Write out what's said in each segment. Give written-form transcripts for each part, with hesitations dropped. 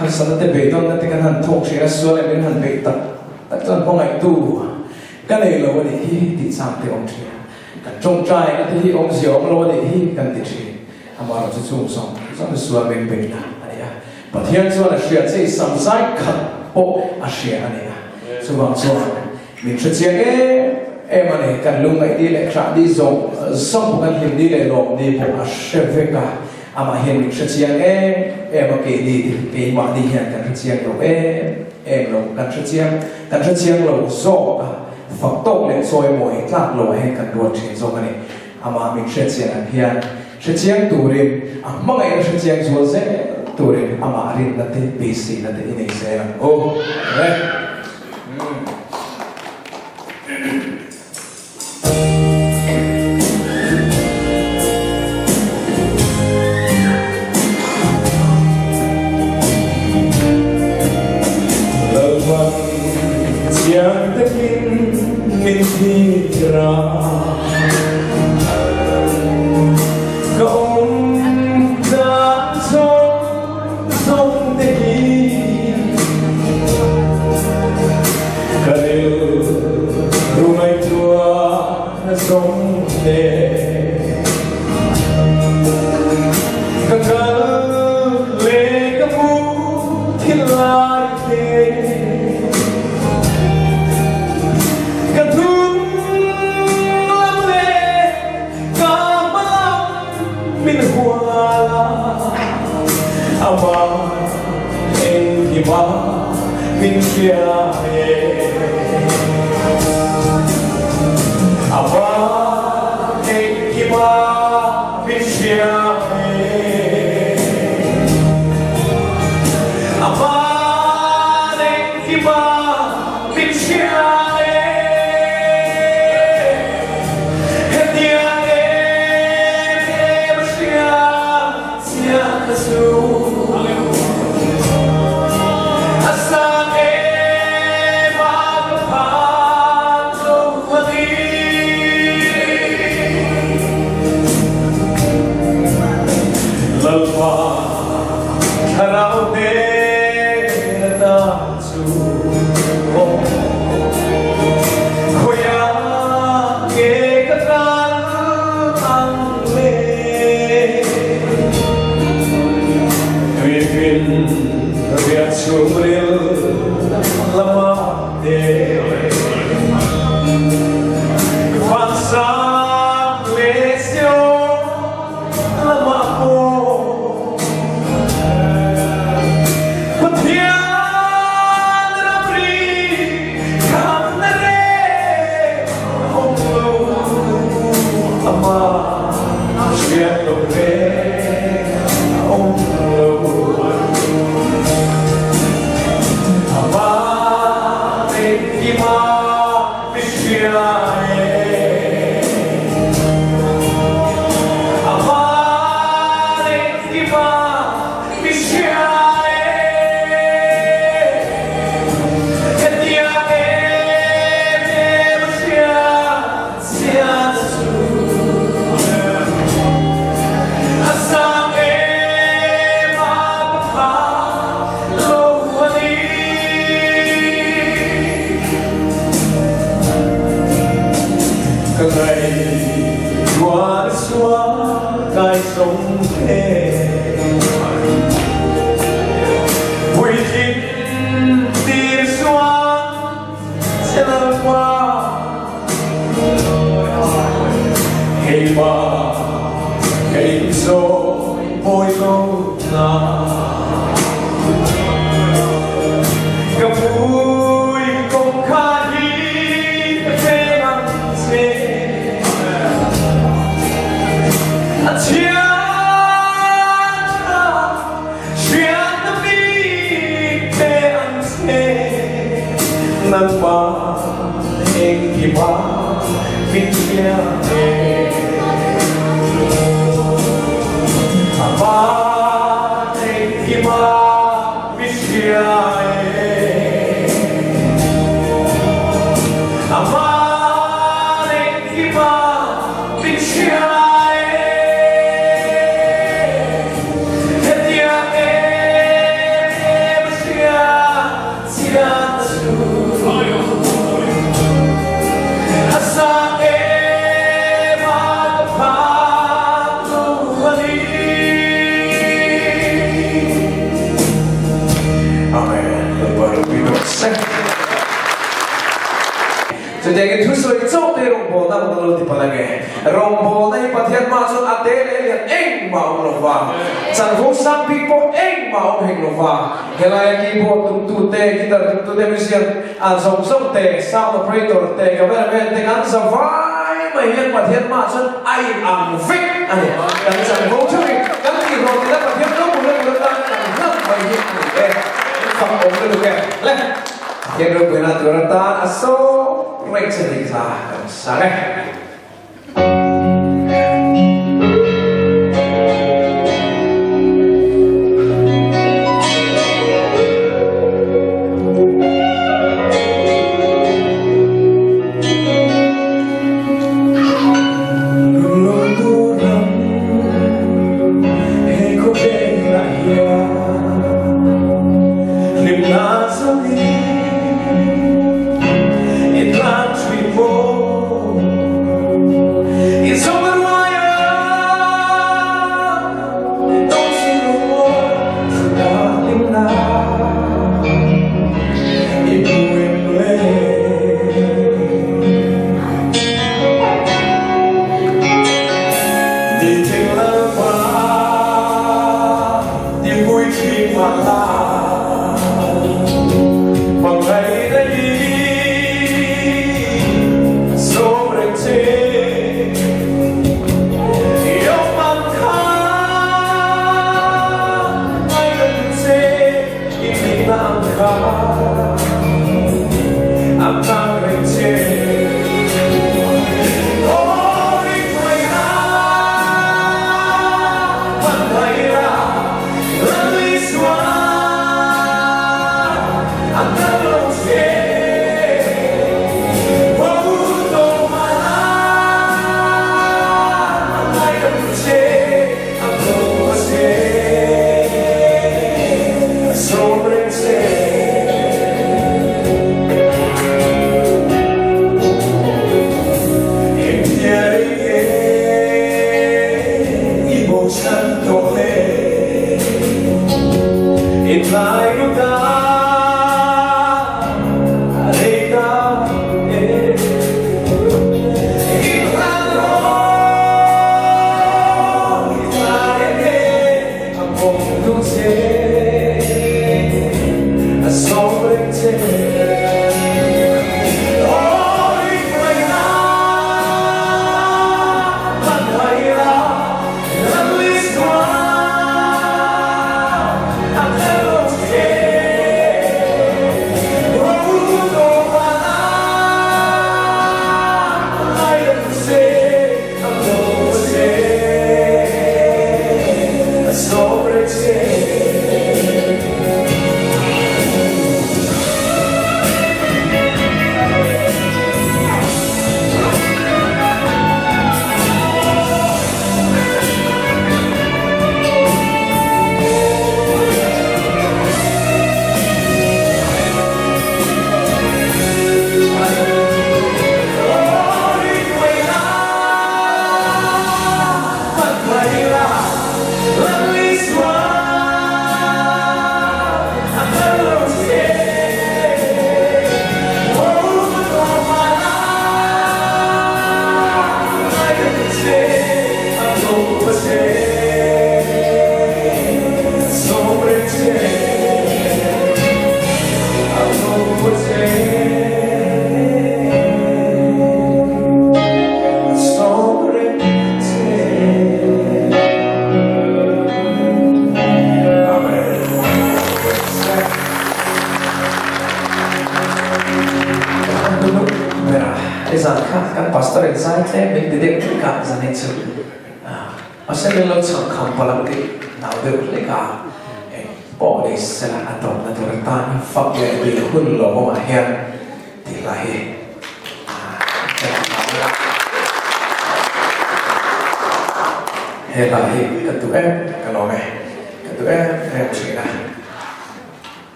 Harsatna te beidawnna te kan han thawk thin a, sual leh min han beih tak tak chuan hmangaihtu ka nei lo a nih hi tih chang te awm thin a. Kan tawngtaina te hi awmzia awm lo a nih hi kan ti thin. Amaherawhchu chu chung zawng zawng sual min beihna a ni a. Pathian chuan a hria che i samzai khat pawh a hria a ni a. Chuvang chuan min hre chiang em em a ni. Kan lungngaih ni leh hrah ni zawng zawng pawh kan hlim ni leh lawm ni pawh a hre vek a. Amah hian min hre chiang em em a, keini keimahni hian kan hre chiang lo em em lo, kan hre chiang kan hre chiang lo zawk a, fak tawk leh chawimawi tlak lo ah hian kan ruat thin zawk a ni. Amah min hre chian ang hian hre chiang turin, a hmangaihna hre chiang zual zel turin amah rinna te beiseina te i nei zel ang u. Amen. Lalpan chiang takin min thlir a, ka awm dan zawng zawng te hi ka rilru ngaihtuah zawng te ka kal leh ka hmu thil lai te ka thum lam leh ka hma lam min hual a amah engkima min hria e amah engkima min hria e amah engkima min hria e hetiang em em a hria chiang ka chu a sang em a ka phan zo a ni. Lalpa thlarau hnen ata chu khawiah nge ka kal ang le? Tuifin riah chhungril lamah te vansang leh Sion lamah pawh Pathian ramri khamna reng awm lo amah hriat loh reng awm lo amah engkima min hria e amah engkima min hria e hetiang em em a hria chian chu a sang em a ka pha lo a ni. Ka ngaihtuah sual kai sawm he puitling tir sual che lalpa keimah ka inzawi mawi lo na ka pui kawngkhar hi ka tleng ang che a thian tha hriatna bik pe ang che nangmah engkima min hria e amah engkima min hria e amah engkima min hria e hetiang em em. lo ti palh ange. Rawngbawlna hi Pathian hmaah chuan a te leh lian engmah a awm lo va, chanvo sang bik pawh engmah a awm hek lo va. Helaia keyboard tumtute, guitar tumtute, musician zawng zawng te, sound operator te, cameraman te kan za vai mai hian Pathian hmaah chuan a in ang vek a ni. Kan chanvo theuhin kan tihhlawh tina Pathian ropui ropui atan kan hlan mai hi a ni e. Fak awm lutuk e. Le, Pathian ropuina tur atan a sawm reng che tih kha kan sang e.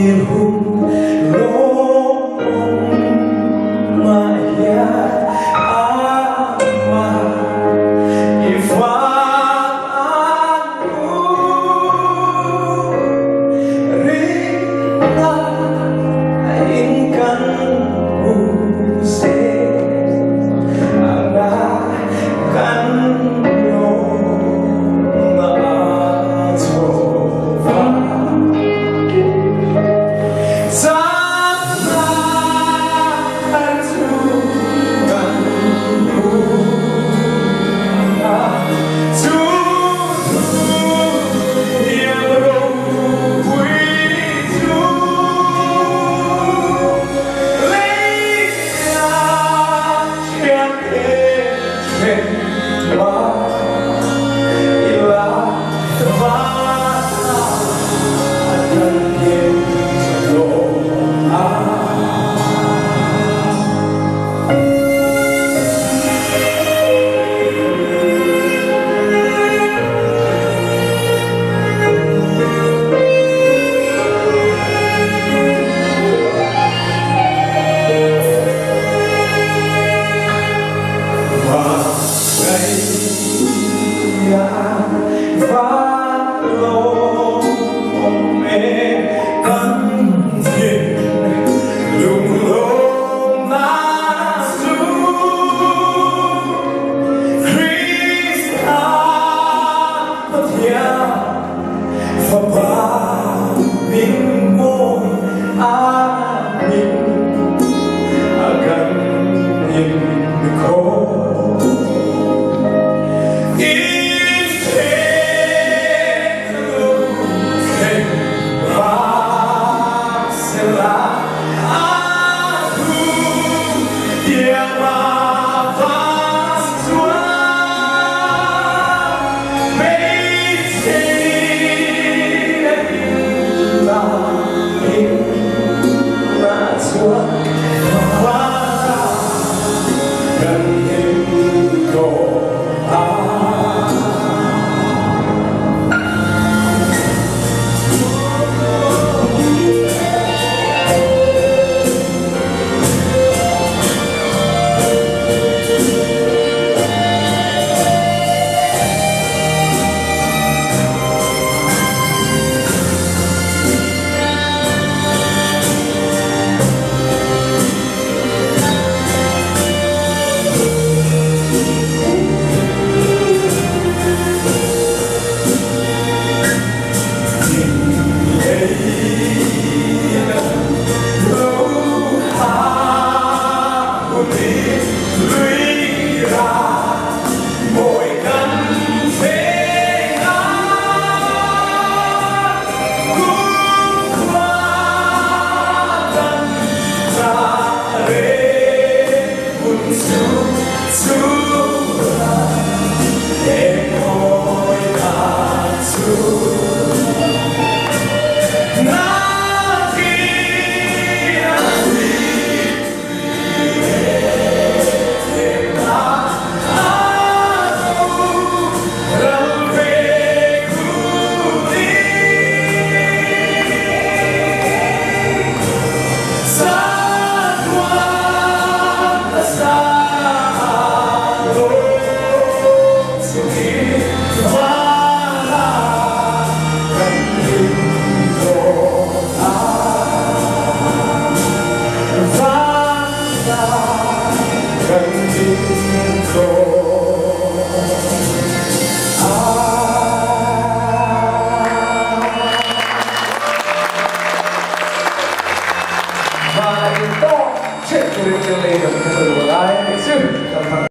Dil hung.